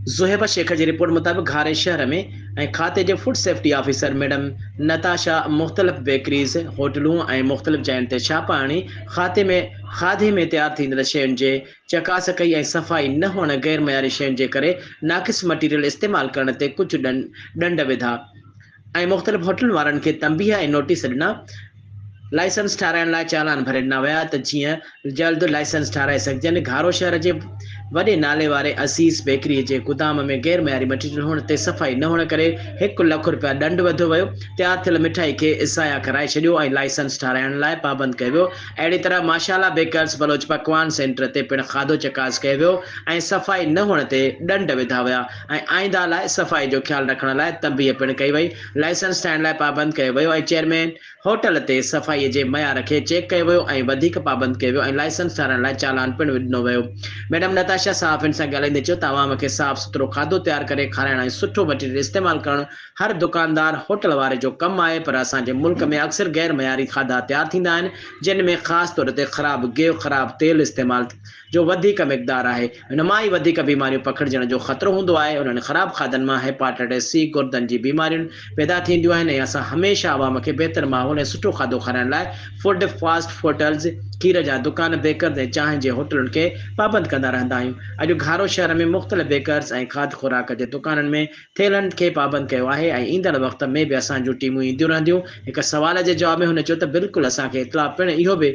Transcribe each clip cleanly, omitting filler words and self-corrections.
زوهيب شيخ جي رپورٽ مطابق گهاري شهر ۾ ۽ کاتي جي food safety officer madam Natasha مختلف بيڪريز، هوٽلون ۽ مختلف جاين تي ڇاپا هڻي کاتي ۾ کاڌي ۾ تيار ٿيندڙ شين جي چڪاس ڪئي ۽ صفائي نه هئڻ غير معياري شين جي ڪري ناقص مٽيريل استعمال ڪرڻ تي ڪجهه ڏنڊ وڌا ۽ مختلف هوٽلن وارن کي تنبيهه ۽ نوٽيس ڏنا، لائسنس ٺاهرائڻ لاء چالان ڀري ڏنا ويا ته جيئن جلد لائسنس ٺاهرائي سگهجن، گهارو شهر جي وڏي نالي واري عزيز بيڪري جي گدام ۾ غير معياري مٽيريل هئڻ تي صفائي نه هئڻ ڪري هڪ لک رپيا ڏنڊ وڌو ويو، تيار ٿيل مٺائي کي ضايع ڪرائي ڇڏيو ۽ لائسنس ٺاهرائڻ لاء پابند ڪيو ويو، اهڙي طرح ماشاءالله بيڪرز بلوچ پڪوان سينٽر تي پڻ کاڌو چڪاس ڪيو ويو ۽ صفائي نه هئڻ تي ڏنڊ وڌا ويا. ۽ آئنده لاء صفائي جو خيال رکڻ لاء تنبيهه پڻ ڪئي وئي، لائسنس ٺاهڻ لاء پابند ڪيو ويو ۽ چيئرمين هوٽل تي صفائي جي معيار کي چيڪ ڪيو ويو ۽ وڌيڪ پابند ڪيو ويو ۽ لائسنس ٺاهرائڻ لاء چالان پڻ ڏنو ويو. ميڊم نتاشا صحافين سان ڳالهائيندي چيو ته عوام کي صاف سٿرو کاڌو تيار ڪري کارائڻ ۽ سٺو مٽيريل استعمال ڪرڻ هر دڪاندار، هوٽل واري جو ڪم آهي پر اسان جي ملڪ ۾ اڪثر غير معياري کاڌا تيار ٿيندا آهن جن ۾ خاص طور تي خراب گيهه، خراب تيل استعمال جو وڌيڪ مقدار آهي. ان مان ئي وڌيڪ بيماريون پکڙجڻ جو خطرو هوندو آهي. انهن خراب کاڌن مان هيپاٽائٽس سي، گردن جي بيماريون پيدا ٿينديون آهن ۽ اسان هميشه عوام کي بهتر ماحول ۽ سٺو کاڌو کارائڻ لاء فوڊ فاسٽ هوٽلز، کير جا دڪان، بيڪرز ۽ چانهه جي هوٽلن کي پابند ڪندا رهندا آهيون. اڄ گهارو شهر ۾ مختلف بيڪرز ۽ کاڌ خوراڪ جي دڪانن ۾ ٿيلهن کي پابند ڪيو آهي ۽ ايندڙ وقت ۾ به اسان جون ٽيمون اينديون رهنديون. هڪ سوال جي جواب ۾ هن چيو ته بلڪل اسان کي اطلاع پڻ اهو به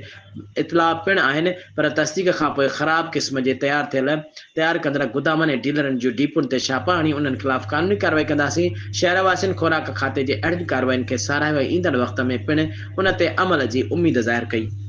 اطلاع پڻ آهن پر تصديق کانپوء خراب قسم جي تيار ٿيل تيار ڪندڙ گدامن ۽ ڊيلرن جون ڊيپون تي ڇاپا هڻي انهن خلاف قانوني ڪارروائي ڪنداسين، شهر واسين خوراڪ کاتي جي اهڙين ڪارروائين کي ساراهيو ۽ ايندڙ وقت ۾ پڻ ان تي عمل جي اميد ظاهر ڪئي.